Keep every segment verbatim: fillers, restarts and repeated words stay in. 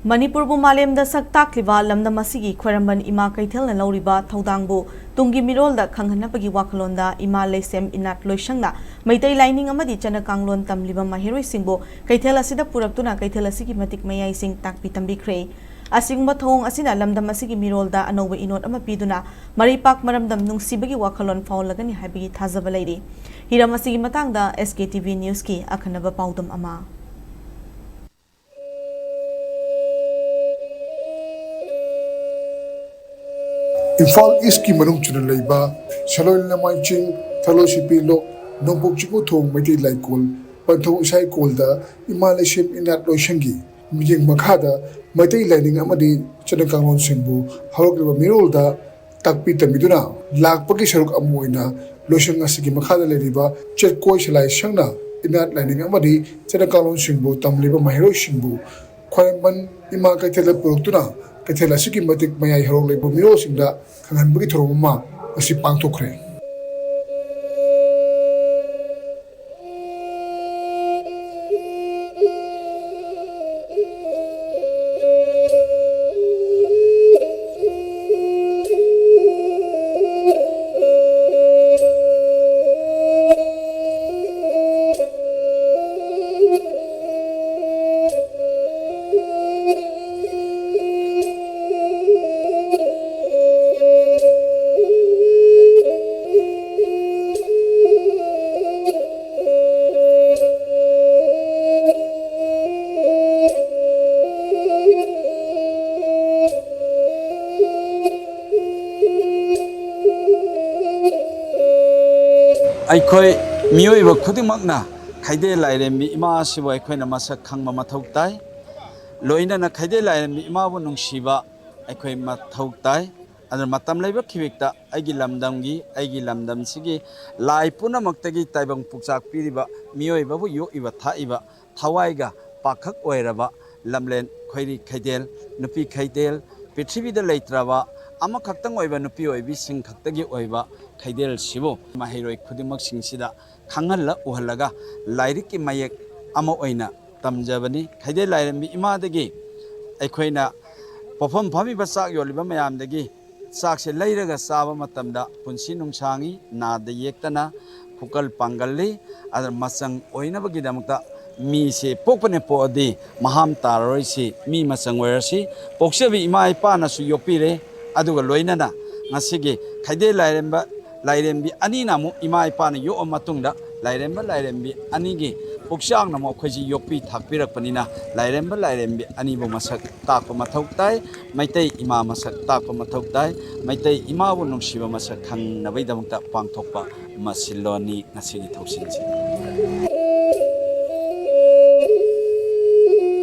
ꯃꯅꯤꯄꯨꯔꯕꯨ ꯃꯥꯂꯦꯝꯗ ꯁꯛ ꯇꯥꯛꯂꯤꯕ ꯂꯝꯗꯝ ꯑꯁꯤꯒꯤ ꯈ꯭ꯋꯥꯏꯔꯝꯕꯟ ꯏꯃꯥ ꯀꯩꯊꯦꯜꯅ ꯂꯧꯔꯤꯕ ꯊꯧꯗꯥꯡꯕꯨ ꯇꯨꯡꯒꯤ ꯃꯤꯔꯣꯜꯗ ꯈꯪꯍꯟꯅꯕꯒꯤ ꯋꯥꯈꯜꯂꯣꯟꯗ ꯏꯃꯥ ꯂꯩꯁꯦꯝ ꯏꯅꯥꯠ ꯂꯣꯏꯁꯪꯅ ꯃꯩꯇꯩ ꯂꯥꯏꯅꯤꯡ ꯑꯃꯗꯤ ꯆꯠꯅ ꯀꯥꯡꯂꯣꯟ ꯇꯝꯂꯤꯕ ꯃꯍꯩꯔꯣꯏꯁꯤꯡꯕꯨ ꯀꯩꯊꯦꯜ ꯑꯁꯤꯗ ꯄꯨꯔꯛꯇꯨꯅ ꯀꯩꯊꯦꯜ ꯑꯁꯤꯒꯤ ꯃꯇꯤꯛ ꯃꯌꯥꯏꯁꯤꯡ ꯇꯥꯛꯄꯤ ꯇꯝꯕꯤꯈ꯭ꯔꯦ꯫ ꯑꯁꯤꯒꯨꯝꯕ ꯊꯧꯑꯣꯡ ꯑꯁꯤꯅ ꯂꯝꯗꯝ ꯑꯁꯤꯒꯤ ꯃꯤꯔꯣꯜꯗ ꯑꯅꯧꯕ ꯏꯅꯣꯠ ꯑꯃ ꯄꯤꯗꯨꯅ ꯃꯔꯩꯄꯥꯛ ꯃꯔꯝꯗꯝ ꯅꯨꯡꯁꯤꯕꯒꯤ ꯋꯥꯈꯜꯂꯣꯟ ꯐꯥꯎꯍꯜꯂꯒꯅꯤ ꯍꯥꯏꯕꯒꯤ ꯊꯥꯖꯕ ꯂꯩꯔꯤ꯫ ꯍꯤꯔꯝ ꯑꯁꯤꯒꯤ ꯃꯇꯥꯡꯗ S K T V News ꯀꯤ ꯑꯈꯟꯅꯕ ꯄꯥꯎꯗꯝ ꯑꯃ꯫ ꯏꯝꯐꯥꯜ ꯏꯁꯀꯤ ꯃꯅꯨꯡ ꯆꯟꯅ ꯂꯩꯕ ꯁꯂꯣꯏ ꯂꯃꯥꯏ ꯆꯤꯡ, ꯊꯂꯣꯏ ꯁꯤꯄꯤ ꯂꯣꯛ, ꯅꯣꯡꯄꯣꯛ ꯆꯤꯡꯈꯣꯡ ꯃꯩꯇꯩ ꯂꯥꯏꯀꯣꯜ, ꯄꯟꯊꯧ ꯏꯁꯥ ꯏꯀꯣꯜꯗ ꯏꯃꯥ ꯂꯩꯁꯦꯝ ꯏꯅꯥꯠ ꯂꯣꯏꯁꯪꯒꯤ ꯃꯤꯠꯌꯦꯡ ꯃꯈꯥꯗ ꯃꯩꯇꯩ ꯂꯥꯏꯅꯤꯡ ꯑꯃꯗꯤ ꯆꯠꯅ ꯀꯥꯡꯂꯣꯟꯁꯤꯡꯕꯨ ꯍꯧꯔꯛꯂꯤꯕ ꯃꯤꯔꯣꯜꯗ ꯇꯥꯛꯄꯤ ꯇꯝꯕꯤꯗꯨꯅ ꯂꯥꯛꯄꯒꯤ ꯁꯔꯨꯛ ꯑꯃ ꯑꯣꯏꯅ ꯂꯣꯏꯁꯪ ꯑꯁꯤꯒꯤ ꯃꯈꯥꯗ ꯂꯩꯔꯤꯕ ꯆꯦꯠꯀꯣꯏ ꯁꯂꯥꯏ ꯁꯪꯅ ꯏꯅꯥꯠ ꯂꯥꯏꯅꯤꯡ ꯑꯃꯗꯤ ꯆꯠꯅ ꯀꯥꯡꯂꯣꯟꯁꯤꯡꯕꯨ ꯇꯝꯂꯤꯕ ꯃꯍꯩꯔꯣꯏꯁꯤꯡꯕꯨ ꯈ꯭ꯋꯥꯏꯔꯝꯕꯟ ꯏꯃꯥ ꯀꯩꯊꯦꯜꯗ ꯄꯨꯔꯛꯇꯨꯅ ꯀꯩꯊꯦꯜ ꯑꯁꯤꯒꯤ ꯃꯇꯤꯛ ꯃꯌꯥꯏ ꯍꯧꯔꯛꯂꯤꯕ ꯃꯤꯑꯣꯏꯁꯤꯡꯗ ꯈꯪꯍꯟꯕꯒꯤ ꯊꯧꯔꯝ ꯑꯃ ꯉꯁꯤ ꯄꯥꯡꯊꯣꯛꯈ꯭ꯔꯦ꯫ ꯑꯩꯈꯣꯏ ꯃꯤꯑꯣꯏꯕ ꯈꯨꯗꯤꯡꯃꯛꯅ ꯈꯩꯗꯦꯜ ꯂꯥꯏꯔꯦꯝꯕꯤ ꯏꯃꯥ ꯑꯁꯤꯕꯨ ꯑꯩꯈꯣꯏꯅ ꯃꯁꯛ ꯈꯪꯕ ꯃꯊꯧ ꯇꯥꯏ꯫ ꯂꯣꯏꯅꯅ ꯈꯩꯗꯦꯜ ꯂꯥꯏꯔꯦꯝꯕꯤ ꯏꯃꯥꯕꯨ ꯅꯨꯡꯁꯤꯕ ꯑꯩꯈꯣꯏ ꯃꯊꯧ ꯇꯥꯏ꯫ ꯑꯗꯨꯅ ꯃꯇꯝ ꯂꯩꯕ ꯈꯤꯕꯤꯛꯇ ꯑꯩꯒꯤ ꯂꯝꯗꯝꯒꯤ, ꯑꯩꯒꯤ ꯂꯝꯗꯝꯁꯤꯒꯤ ꯂꯥꯏ ꯄꯨꯝꯅꯃꯛꯇꯒꯤ ꯇꯥꯏꯕꯪ ꯄꯨꯛꯆꯥꯛ ꯄꯤꯔꯤꯕ ꯃꯤꯑꯣꯏꯕꯕꯨ ꯌꯣꯛꯏꯕ ꯊꯥꯛꯏꯕ ꯊꯋꯥꯏꯒ ꯄꯥꯈꯛ ꯑꯣꯏꯔꯕ ꯂꯝꯂꯦꯟ ꯈꯣꯏꯔꯤ ꯈꯩꯗꯦꯜ, ꯅꯨꯄꯤ ꯈꯩꯗꯦꯜ, ꯄ꯭ꯔꯤꯊꯤꯕꯤꯗ ꯂꯩꯇ꯭ꯔꯕ ꯑꯃꯈꯛꯇꯪ ꯑꯣꯏꯕ ꯅꯨꯄꯤ ꯑꯣꯏꯕꯤꯁꯤꯡ ꯈꯛꯇꯒꯤ ꯑꯣꯏꯕ ꯈꯩꯗꯦꯜꯁꯤꯕꯨ ꯃꯍꯩꯔꯣꯏ ꯈꯨꯗꯤꯡꯃꯛꯁꯤꯡꯁꯤꯗ ꯈꯪꯍꯜꯂ ꯎꯍꯜꯂꯒ ꯂꯥꯏꯔꯤꯛꯀꯤ ꯃꯌꯦꯛ ꯑꯃ ꯑꯣꯏꯅ ꯇꯝꯖꯕꯅꯤ꯫ ꯈꯩꯗꯦꯜ ꯂꯥꯏꯔꯦꯝꯕꯤ ꯏꯃꯥꯗꯒꯤ ꯑꯩꯈꯣꯏꯅ ꯄꯣꯠꯐꯝ ꯐꯝꯃꯤꯕ ꯆꯥꯛ ꯌꯣꯜꯂꯤꯕ ꯃꯌꯥꯝꯗꯒꯤ ꯆꯥꯛꯁꯦ ꯂꯩꯔꯒ ꯆꯥꯕ ꯃꯇꯝꯗ ꯄꯨꯟꯁꯤ ꯅꯨꯡꯁꯥꯡꯉꯤ, ꯅꯥꯗ ꯌꯦꯛꯇꯅ ꯈꯨꯀꯜ ꯄꯥꯡꯒꯜꯂꯤ꯫ ꯑꯗꯨꯅ ꯃꯆꯪ ꯑꯣꯏꯅꯕꯒꯤꯗꯃꯛꯇ ꯃꯤꯁꯦ ꯄꯣꯛꯄꯅꯦ ꯄꯣꯛꯑꯗꯤ ꯃꯍꯥꯝ ꯇꯥꯔꯔꯣꯏꯁꯤ, ꯃꯤ ꯃꯆꯪ ꯑꯣꯏꯔꯁꯤ꯫ ꯄꯣꯛꯆꯕꯤ ꯏꯃꯥ ꯏꯄꯥꯅꯁꯨ ꯌꯣꯛꯄꯤꯔꯦ, ꯑꯗꯨꯒ ꯂꯣꯏꯅꯅ ꯉꯁꯤꯒꯤ ꯈꯩꯗꯦ ꯂꯥꯏꯔꯦꯝꯕ ꯂꯥꯏꯔꯦꯝꯕꯤ ꯑꯅꯤꯅ ꯑꯃꯨꯛ ꯏꯃꯥ ꯏꯄꯥꯅ ꯌꯣꯛꯑ ꯃꯇꯨꯡꯗ ꯂꯥꯏꯔꯦꯝꯕ ꯂꯥꯏꯔꯦꯝꯕꯤ ꯑꯅꯤꯒꯤ ꯄꯨꯛꯆꯥꯡꯅ ꯑꯃꯨꯛ ꯑꯩꯈꯣꯏꯁꯤ ꯌꯣꯛꯄꯤ ꯊꯥꯛꯄꯤꯔꯛꯄꯅꯤꯅ ꯂꯥꯏꯔꯦꯝꯕ ꯂꯥꯏꯔꯦꯝꯕꯤ ꯑꯅꯤꯕꯨ ꯃꯁꯛ ꯇꯥꯛꯄ ꯃꯊꯧ ꯇꯥꯏ꯫ ꯃꯩꯇꯩ ꯏꯃꯥ ꯃꯁꯛ ꯇꯥꯛꯄ ꯃꯊꯧ ꯇꯥꯏ꯫ ꯃꯩꯇꯩ ꯏꯃꯥꯕꯨ ꯅꯨꯡꯁꯤꯕ ꯃꯁꯛ ꯈꯪꯅꯕꯒꯤꯗꯃꯛꯇ ꯄꯥꯡꯊꯣꯛꯄ ꯃꯁꯤꯜꯂꯣꯟꯅꯤ ꯉꯁꯤꯒꯤ ꯊꯧꯁꯤꯜꯁꯤ꯫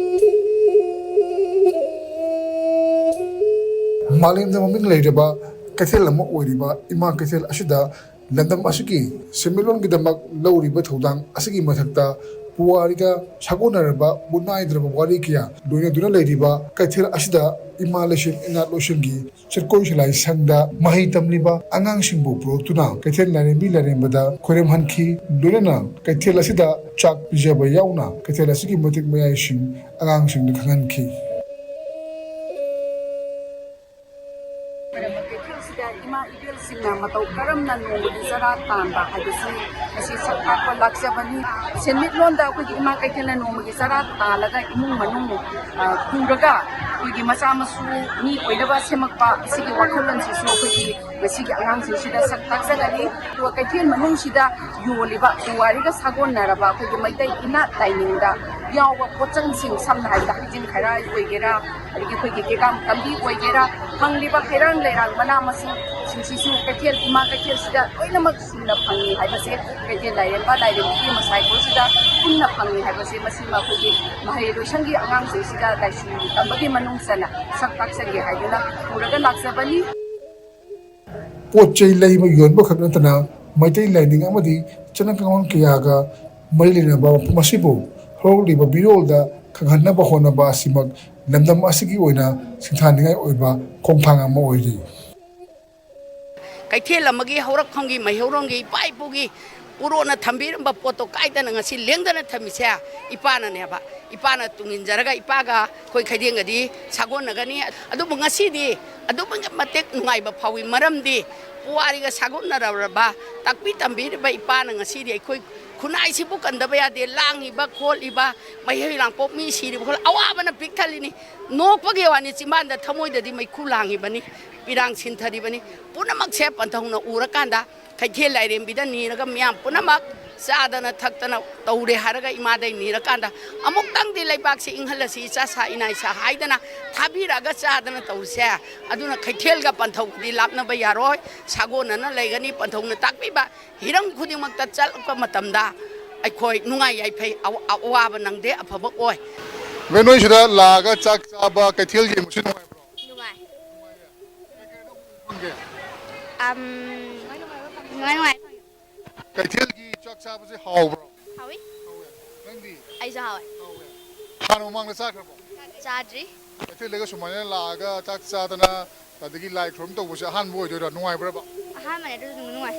ꯃꯥꯂꯦꯝꯗ ꯃꯃꯤꯡ ꯂꯩꯔꯕ ꯀꯩꯊꯦꯜ ꯑꯃ ꯑꯣꯏꯔꯤꯕ ꯏꯃꯥ ꯀꯩꯊꯦꯜ ꯑꯁꯤꯗ ꯂꯝꯗꯝ ꯑꯁꯤꯒꯤ ꯁꯦꯟꯃꯤꯠꯂꯣꯟꯒꯤꯗꯃꯛ ꯂꯧꯔꯤꯕ ꯊꯧꯗꯥꯡ ꯑꯁꯤꯒꯤ ꯃꯊꯛꯇ ꯄꯨꯋꯥꯔꯤꯒ ꯁꯥꯒꯣꯟꯅꯔꯕ ꯃꯨꯠꯅꯥꯏꯗ꯭ꯔꯕ ꯋꯥꯔꯤ ꯀꯌꯥ ꯂꯣꯏꯅꯗꯨꯅ ꯂꯩꯔꯤꯕ ꯀꯩꯊꯦꯜ ꯑꯁꯤꯗ ꯏꯃꯥ ꯂꯩꯁꯦꯝ ꯏꯅꯥꯠ ꯂꯣꯏꯁꯪꯒꯤ ꯆꯠꯀꯣꯏ ꯁꯂꯥꯏ ꯁꯪꯗ ꯃꯍꯩ ꯇꯝꯂꯤꯕ ꯑꯉꯥꯡꯁꯤꯡꯕꯨ ꯄꯨꯔꯛꯇꯨꯅ ꯀꯩꯊꯦꯜ ꯂꯥꯏꯔꯦꯝꯕꯤ ꯂꯥꯏꯔꯦꯝꯕꯗ ꯈꯣꯏꯔꯝꯍꯟꯈꯤ꯫ ꯂꯣꯏꯅꯅ ꯀꯩꯊꯦꯜ ꯑꯁꯤꯗ ꯆꯥꯛ ꯄꯤꯖꯕ ꯌꯥꯎꯅ ꯀꯩꯊꯦꯜ ꯑꯁꯤꯒꯤ ꯃꯇꯤꯛ ꯃꯌꯥꯏꯁꯤꯡ ꯑꯉꯥꯡꯁꯤꯡꯗ ꯈꯪꯍꯟꯈꯤ꯫ ꯀꯩꯊꯦꯜꯁꯤꯗ ꯏꯃꯥ ꯏꯕꯦꯜꯁꯤꯡꯅ ꯃꯇꯧ ꯀꯔꯝꯅ ꯅꯣꯡꯃꯒꯤ ꯆꯔꯥ ꯇꯥꯟꯕ ꯍꯥꯏꯕꯁꯤ ꯉꯁꯤ ꯁꯛ ꯇꯥꯛꯄ ꯂꯥꯛꯆꯕꯅꯤ꯫ ꯁꯦꯟꯃꯤꯠꯂꯣꯟꯗ ꯑꯩꯈꯣꯏꯒꯤ ꯏꯃꯥ ꯀꯩꯊꯦꯜꯅ ꯅꯣꯡꯃꯒꯤ ꯆꯔꯥ ꯇꯥꯜꯂꯒ ꯏꯃꯨꯡ ꯃꯅꯨꯡ, ꯑ, ꯄꯨꯔꯒ ꯑꯩꯈꯣꯏꯒꯤ ꯃꯆꯥ ꯃꯁꯨ ꯃꯤ ꯑꯣꯏꯅꯕ ꯁꯦꯝꯃꯛꯄ ꯑꯁꯤꯒꯤ ꯋꯥꯈꯜꯂꯣꯟꯁꯤꯁꯨ ꯑꯩꯈꯣꯏꯒꯤ ꯉꯁꯤꯒꯤ ꯑꯉꯥꯡꯁꯤꯡꯁꯤꯗ ꯁꯛ ꯇꯥꯛꯆꯒꯅꯤ꯫ ꯑꯗꯨꯒ ꯀꯩꯊꯦꯜ ꯃꯅꯨꯡꯁꯤꯗ ꯌꯣꯜꯂꯤꯕ ꯄꯨꯋꯥꯔꯤꯒ ꯁꯥꯒꯣꯟꯅꯔꯕ ꯑꯩꯈꯣꯏꯒꯤ ꯃꯩꯇꯩ ꯏꯅꯥꯠ ꯂꯥꯏꯅꯤꯡꯗ ꯌꯥꯎꯕ ꯄꯣꯠꯆꯪꯁꯤꯡ, ꯁꯝꯅ ꯍꯥꯏꯔꯕꯗ ꯍꯩꯖꯤꯡ ꯈꯔꯥꯏ ꯑꯣꯏꯒꯦꯔꯥ, ꯑꯗꯒꯤ ꯑꯩꯈꯣꯏꯒꯤ ꯀꯦꯒꯥꯝ ꯀꯝꯕꯤ ꯑꯣꯏꯒꯦꯔꯥ, ꯐꯪꯂꯤꯕ ꯍꯩꯔꯥꯡ ꯂꯩꯔꯥꯡ ꯃꯅꯥ ꯃꯁꯤꯡꯁꯤꯡꯁꯤꯁꯨ ꯀꯩꯊꯦꯜ, ꯏꯃꯥ ꯀꯩꯊꯦꯜꯁꯤꯗ ꯂꯣꯏꯅꯃꯛ ꯁꯨꯅ ꯐꯪꯉꯤ ꯍꯥꯏꯕꯁꯦ, ꯀꯩꯊꯦꯜ ꯂꯥꯏꯔꯦꯝꯕ ꯂꯥꯏꯔꯦꯝꯕꯤꯒꯤ ꯃꯁꯥꯏꯀꯣꯜꯁꯤꯗ ꯄꯨꯟꯅ ꯐꯪꯉꯤ ꯍꯥꯏꯕꯁꯦ, ꯃꯁꯤꯃ ꯑꯩꯈꯣꯏꯒꯤ ꯃꯍꯩꯔꯣꯏꯁꯪꯒꯤ ꯑꯉꯥꯡꯁꯤꯡꯁꯤꯗ ꯂꯥꯏꯁꯨ ꯇꯝꯕꯒꯤ ꯃꯅꯨꯡ ꯆꯟꯅ ꯁꯛ ꯇꯥꯛꯆꯒꯦ ꯍꯥꯏꯗꯨꯅ ꯄꯨꯔꯒ ꯂꯥꯛꯆꯕꯅꯤ꯫ ꯄꯣꯠ ꯆꯩ ꯂꯩꯕ ꯌꯣꯟꯕ ꯈꯛ ꯅꯠꯇꯅ ꯃꯩꯇꯩ ꯂꯥꯏꯅꯤꯡ ꯑꯃꯗꯤ ꯆꯠꯅ ꯀꯥꯡꯂꯣꯟ ꯀꯌꯥꯒ ꯃꯔꯤ ꯂꯩꯅꯕ ꯃꯐꯝ ꯑꯁꯤꯕꯨ ꯍꯧꯔꯛꯂꯤꯕ ꯃꯤꯔꯣꯜꯗ ꯈꯪꯍꯟꯅꯕ ꯍꯣꯠꯅꯕ ꯑꯁꯤꯃꯛ ꯂꯝꯗꯝ ꯑꯁꯤꯒꯤ ꯑꯣꯏꯅ ꯁꯤꯡꯊꯥꯅꯤꯡꯉꯥꯏ ꯑꯣꯏꯕ ꯈꯣꯡꯊꯥꯡ ꯑꯃ ꯑꯣꯏꯔꯤ꯫ ꯀꯩꯊꯦꯜ ꯑꯃꯒꯤ ꯍꯧꯔꯛꯐꯝꯒꯤ ꯃꯩꯍꯧꯔꯣꯟꯒꯤ ꯏꯄꯥ ꯏꯄꯨꯒꯤ ꯄꯨꯔꯣꯅ ꯊꯝꯕꯤꯔꯝꯕ ꯄꯣꯠꯇꯣ ꯀꯥꯏꯗꯅ ꯉꯁꯤ ꯂꯦꯡꯗꯅ ꯊꯝꯃꯤꯁꯦ ꯏꯄꯥꯅꯅꯦꯕ꯫ ꯏꯄꯥꯅ ꯇꯨꯡ ꯏꯟꯖꯔꯒ ꯏꯄꯥꯒ ꯑꯩꯈꯣꯏ ꯈꯩꯗꯦꯡꯒꯗꯤ ꯁꯥꯒꯣꯟꯅꯒꯅꯤ꯫ ꯑꯗꯨꯕꯨ ꯉꯁꯤꯗꯤ ꯑꯗꯨꯛꯀꯤ ꯃꯇꯤꯛ ꯅꯨꯡꯉꯥꯏꯕ ꯐꯥꯎꯏ, ꯃꯔꯝꯗꯤ ꯄꯨꯋꯥꯔꯤꯒ ꯁꯥꯒꯣꯟꯅꯔꯕ, ꯇꯥꯛꯄꯤ ꯇꯝꯕꯤꯔꯤꯕ ꯏꯄꯥꯅ ꯉꯁꯤꯗꯤ ꯑꯩꯈꯣꯏ ꯈꯨꯟꯅꯥꯏꯁꯤꯕꯨ ꯀꯟꯗꯕ ꯌꯥꯗꯦ꯫ ꯂꯥꯡꯉꯤꯕ ꯈꯣꯠꯂꯤꯕ, ꯃꯍꯩ ꯂꯥꯡꯄꯣꯛ ꯃꯤ ꯁꯤꯔꯤꯕ ꯈꯣꯠ-, ꯑꯋꯥꯕꯅ ꯄꯤꯛ ꯊꯜꯂꯤꯅꯤ꯫ ꯅꯣꯛꯄꯒꯤ ꯋꯥꯅꯤ, ꯆꯤꯝꯕꯥꯟꯗ ꯊꯃꯣꯏꯗꯗꯤ ꯃꯩꯈꯨ ꯂꯥꯡꯉꯤꯕꯅꯤ, ꯄꯤꯔꯥꯡ ꯁꯤꯟꯊꯔꯤꯕꯅꯤ꯫ ꯄꯨꯝꯅꯃꯛꯁꯦ ꯄꯟꯊꯧꯅ ꯎꯔꯀꯥꯟꯗ ꯀꯩꯊꯦꯜ ꯂꯥꯏꯔꯦꯝꯕꯤꯗ ꯅꯤꯔꯒ ꯃꯤꯌꯥꯝ ꯄꯨꯝꯅꯃꯛ ꯆꯥꯗꯅ ꯊꯛꯇꯅ ꯇꯧꯔꯦ ꯍꯥꯏꯔꯒ ꯏꯃꯥꯗꯩ ꯅꯤꯔꯀꯥꯟꯗ ꯑꯃꯨꯛꯇꯪꯗꯤ ꯂꯩꯕꯥꯛꯁꯤ ꯏꯪꯍꯜꯂꯁꯤ, ꯏꯆꯥ ꯁꯥ ꯏꯅꯥ ꯏꯁꯥ ꯍꯥꯏꯗꯅ ꯊꯥꯕꯤꯔꯛꯑꯒ ꯆꯥꯗꯅ ꯇꯧꯔꯤꯁꯦ꯫ ꯑꯗꯨꯅ ꯀꯩꯊꯦꯜꯒ ꯄꯟꯊꯧꯒꯗꯤ ꯂꯥꯞꯅꯕ ꯌꯥꯔꯣꯏ꯫ ꯁꯥꯒꯣꯟꯅꯅ ꯂꯩꯒꯅꯤ꯫ ꯄꯟꯊꯧꯅ ꯇꯥꯛꯄꯤꯕ ꯍꯤꯔꯝ ꯈꯨꯗꯤꯡꯃꯛꯇ ꯆꯠꯂꯛꯄ ꯃꯇꯝꯗ ꯑꯩꯈꯣꯏ ꯅꯨꯡꯉꯥꯏ ꯌꯥꯏꯐꯩ, ꯑꯋꯥ-, ꯑꯋꯥꯕ ꯅꯪꯗꯦ, ꯑꯐꯕ ꯑꯣꯏ꯫ ꯃꯦꯝ, ꯅꯣꯏ ꯁꯤꯗ ꯂꯥꯛꯑꯒ ꯆꯥꯛ ꯆꯥꯕ, ꯀꯩꯊꯦꯜ ꯌꯦꯡꯕꯁꯤ ꯅꯨꯡꯉꯥꯏꯕ꯭ꯔꯣ? ꯅꯨꯡꯉꯥꯏ꯫ ꯐꯪꯒꯦ? ꯑꯝ, ꯅꯨꯡꯉꯥꯏ, ꯅꯨꯡꯉꯥꯏ꯫ ꯀꯩꯊꯦꯜꯒꯤ ꯆꯥꯛ ꯆꯥꯕꯁꯦ ꯍꯥꯎꯕ꯭ꯔꯣ? ꯍꯥꯎꯏ꯫ ꯍꯥꯎꯋꯦ꯫ ꯅꯪꯗꯤ? ꯑꯩꯁꯨ ꯍꯥꯎꯋꯦ꯫ ꯍꯥꯎꯋꯦ꯫ ꯍꯥꯟꯅ ꯃꯃꯥꯡꯗ ꯆꯥꯈ꯭ꯔꯕꯣ? ꯆꯥꯗ꯭ꯔꯤ꯫ ꯀꯩꯊꯦꯜꯗꯒ ꯁꯨꯃꯥꯏꯅ ꯂꯥꯛꯑꯒ ꯆꯥꯛ ꯆꯥꯗꯅ, ꯑꯗꯒꯤ ꯂꯥꯏ ꯈꯨꯔꯨꯝ ꯇꯧꯕꯁꯦ ꯑꯍꯥꯟꯕ ꯑꯣꯏꯗꯣꯏꯔꯥ? ꯅꯨꯡꯉꯥꯏꯕ꯭ꯔꯕ? ꯑꯍꯥꯟꯕꯅꯦ, ꯑꯗꯨꯁꯨ ꯑꯗꯨꯝ ꯅꯨꯡꯉꯥꯏ꯫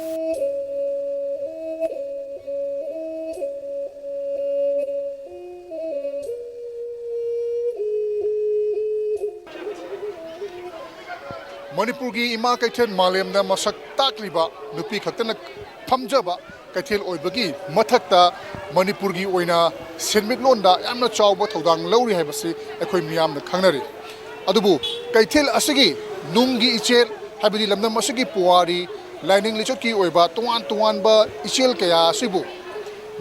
ꯃꯅꯤꯄꯨꯔꯒꯤ ꯏꯃꯥ ꯀꯩꯊꯦꯜ ꯃꯥꯂꯦꯝꯗ ꯃꯁꯛ ꯇꯥꯛꯂꯤꯕ, ꯅꯨꯄꯤ ꯈꯛꯇꯅ ꯐꯝꯖꯕ ꯀꯩꯊꯦꯜ ꯑꯣꯏꯕꯒꯤ ꯃꯊꯛꯇ, ꯃꯅꯤꯄꯨꯔꯒꯤ ꯑꯣꯏꯅ ꯁꯦꯟꯃꯤꯠꯂꯣꯟꯗ ꯌꯥꯝꯅ ꯆꯥꯎꯕ ꯊꯧꯗꯥꯡ ꯂꯧꯔꯤ ꯍꯥꯏꯕꯁꯤ ꯑꯩꯈꯣꯏ ꯃꯤꯌꯥꯝꯅ ꯈꯪꯅꯔꯤ꯫ ꯑꯗꯨꯕꯨ ꯀꯩꯊꯦꯜ ꯑꯁꯤꯒꯤ ꯅꯨꯡꯒꯤ ꯏꯆꯦꯜ, ꯍꯥꯏꯕꯗꯤ ꯂꯝꯗꯝ ꯑꯁꯤꯒꯤ ꯄꯨꯋꯥꯔꯤ, ꯂꯥꯏꯅꯤꯡ ꯂꯤꯆꯠꯀꯤ ꯑꯣꯏꯕ ꯇꯣꯉꯥꯟ ꯇꯣꯉꯥꯟꯕ ꯏꯆꯦꯜ ꯀꯌꯥ ꯑꯁꯤꯕꯨ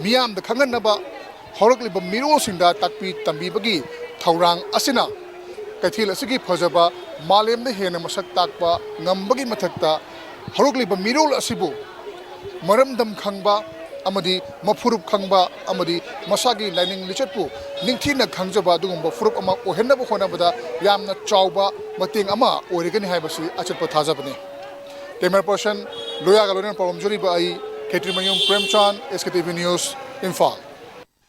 ꯃꯤꯌꯥꯝꯗ ꯈꯪꯍꯟꯅꯕ, ꯍꯧꯔꯛꯂꯤꯕ ꯃꯤꯔꯣꯜꯁꯤꯡꯗ ꯇꯥꯛꯄꯤ ꯇꯝꯕꯤꯕꯒꯤ ꯊꯧꯔꯥꯡ ꯑꯁꯤꯅ ꯀꯩꯊꯦꯜ ꯑꯁꯤꯒꯤ ꯐꯖꯕ ꯃꯥꯂꯦꯝꯗ ꯍꯦꯟꯅ ꯃꯁꯛ ꯇꯥꯛꯄ ꯉꯝꯕꯒꯤ ꯃꯊꯛꯇ, ꯍꯧꯔꯛꯂꯤꯕ ꯃꯤꯔꯣꯜ ꯑꯁꯤꯕꯨ ꯃꯔꯝꯗꯝ ꯈꯪꯕ ꯑꯃꯗꯤ ꯃꯐꯨꯔꯨꯞ ꯈꯪꯕ ꯑꯃꯗꯤ ꯃꯁꯥꯒꯤ ꯂꯥꯏꯅꯤꯡ ꯂꯤꯆꯠꯄꯨ ꯅꯤꯡꯊꯤꯅ ꯈꯪꯖꯕ ꯑꯗꯨꯒꯨꯝꯕ ꯐꯨꯔꯨꯞ ꯑꯃ ꯑꯣꯏꯍꯟꯅꯕ ꯍꯣꯠꯅꯕꯗ ꯌꯥꯝꯅ ꯆꯥꯎꯕ ꯃꯇꯦꯡ ꯑꯃ ꯑꯣꯏꯔꯒꯅꯤ ꯍꯥꯏꯕꯁꯤ ꯑꯆꯦꯠꯄ ꯊꯥꯖꯕꯅꯤ꯫ ꯀꯦꯃꯦꯔꯥ ꯄꯔꯁꯟ ꯂꯣꯌꯥꯒ ꯂꯣꯏꯅꯅ ꯄꯥꯎꯗꯝꯖꯔꯤꯕ ꯑꯩ, ꯈꯦꯇ꯭ꯔꯤꯃꯌꯨꯝ ꯄ꯭ꯔꯦꯝꯆꯥꯟ, S K T V News, Imphal.